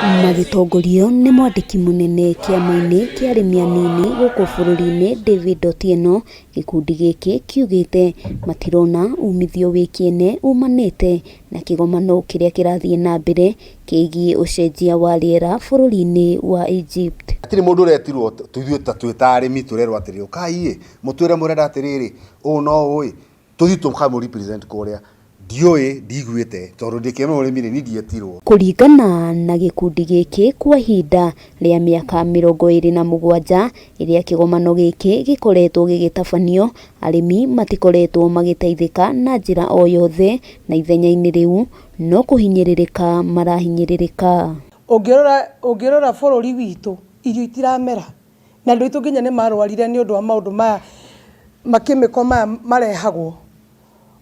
Magĩtongorio nĩ mwandĩki mũnene kĩama-inĩ kĩa arĩmi anini gũkũ bũrũri-inĩ David Otieno, gĩkundi gĩkĩ kiugĩte matirona umithio wĩ kĩene umanĩte na kĩgomano kĩrĩa kĩrathiĩ na mbere kĩgiĩ ũcenjia wa rĩera bũrũri-inĩ wa Egypt. Hatirĩ mũndũ ũretirwo ithuĩ ta twĩ ta arĩmi tũrerwo atĩrĩ ũkai ĩ mũtwĩre mũrenda atĩrĩrĩ ũũ no ũũ ĩ tũthiĩ tũkamũ represent kũrĩa ndiũĩ ndiguĩte tondũ ndĩ kĩama ũrĩmi rĩ niĩ ndietirwo. Kũringana na gĩkundi gĩkĩ kwa ihinda rĩa mĩaka 27 ĩrĩa kĩgomano gĩkĩ gĩkoretwo gĩgĩtabanio, arĩmi matikoretwo magĩteithĩka na njĩra o yothe na ithenya-inĩ rĩu no kũhinyĩrĩrĩka marahinyĩrĩrĩka. Ũngĩrora ũngĩrora bũrũri witũ irio itiramera na andũ aitũ nginya nĩ marwarire nĩ ũndũ wa maũndũ maya makĩmĩko maya marehagwo.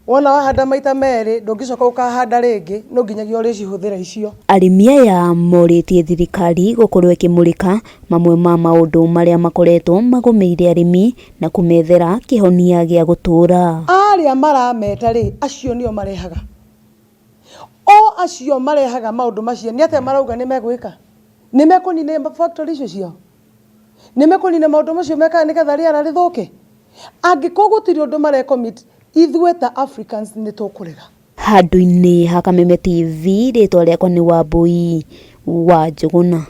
Wona wahanda maita merĩ ndũngĩcoka ũkahanda rĩngĩ no nginyagia ũrĩcihũthĩra icio. Arĩmi aya morĩtie thirikari gũkorwo ĩkĩmũrĩka mamwe ma maũndũ marĩa makoretwo magũmĩire arĩmi na kũmethera kĩhonia gĩa gũtũũra. Arĩa marameta rĩ, acio nĩo marehaga. O acio marehaga maũndũ macio nĩ atĩa marauga nĩ megwĩka? Nĩ mekũnina factory icio ciao? Nĩ mekũnina maũndũ macio mekaga nĩgetha rĩera rĩthũke? Angĩkorwo gũtirĩ ũndũ mare commit, ithuĩ ta Africans nĩ tũkũrega. Handũ-inĩ ha Kameme TV, rĩtwa rĩakwa nĩ Wambũi wa Njũgũna.